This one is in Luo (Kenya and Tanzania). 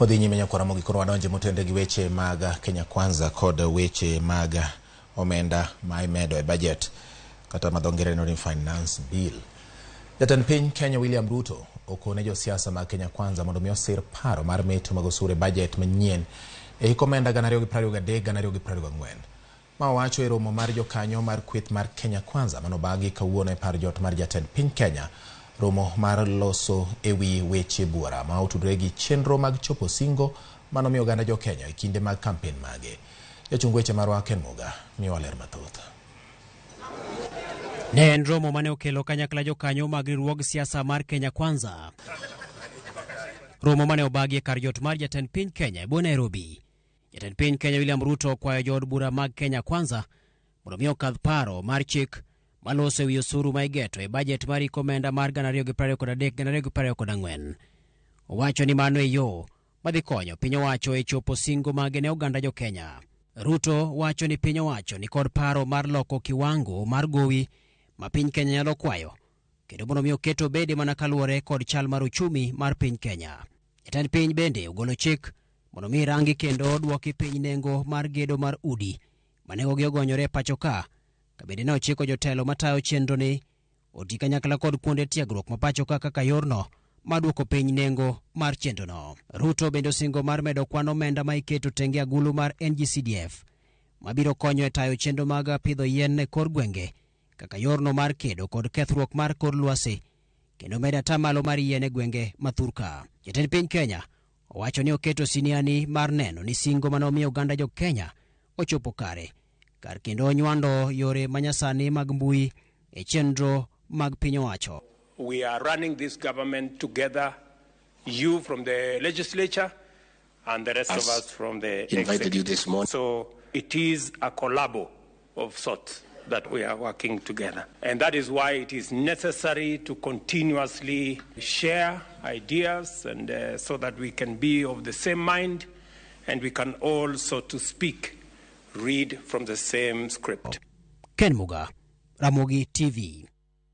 Wadhi nyime nyaka Ramogi koro wadonje motende gi weche mag Kenya Kwanza kod weche mag omenda ma imedo e budget kata ma dho ngere ni finance bill. Jatend piny Kenya William Ruto okone josiasa mag Kenya Kwanza mondo mi osir paro mar meto mag osuru e budget manyien e hik omenda 2023 2024. Ma owacho e romo mar jokanyo mar kweth mar Kenya Kwanza manobagi kawuono e par jot mar jatend piny Kenya. Romo mar loso e wi weche buora ma otudore gi chenro mag chopo singo manomiyo oganda jo Kenya e kinde mag kampen mage. Jachung weche marwa Ken Muga miyowa ler mathoth. Ne en romo mane okelo kanyakla jokanyo mag riwruog siasa mar Kenya Kwanza. Romo mane obagi e kar jot mar jatend piny Kenya e bwo Nairobi. Jatend piny Kenya William Ruto okwayo jood bura mag Kenya Kwanza mondo mi okadh paro mar chik maloso ewi osuru ma igeto e bajet mar hik omenda mar 2023 2024. Owacho ni mano e yo madhi konyo piny owacho e chopo singo mage ne oganda jo Kenya. Ruto wacho ni piny owacho ni kod paro mar loko kiwango mar gowi ma piny Kenya nyalo kwayo kendo mondo mi oket obede mana kaluwore kod chal mar uchumi mar piny Kenya. Jatend piny bende ogolo chik mondo mi rangi kendo duoki piny nengo mar gedo mar udi ma nengogi ogonyore e pacho ka, ka bende ne ochiko jotelo matayo chenro ni oti kanyakla kod kuonde tiegruok ma pacho ka kaka yorno mar duoko piny nengo mar chenrono. Ruto bende osingo mar medo kwan omenda ma iketo tenge agulu mar NGCDF mabiro konyo e tayo chenro mag pidho yien e kor gwenge kaka yorno mar kedo kod kethruok mar kor lwasi kendo medo atamalo mar yien e gwenge ma thurka. Jatend piny Kenya owacho ni oketo siniani mar neno ni singo manomiyo oganda jo Kenya ochopo kare kar kendo nywando yore manyasani mag mbui e chenro mag piny owacho. We are running this government together, you from the legislature and the rest of us from the invited you executive. This morning. So it is a collabo of sorts that we are working together. And that is why it is necessary to continuously share ideas and so that we can be of the same mind and we can all, so to speak, read from the same script. Ken Muga, Ramogi TV.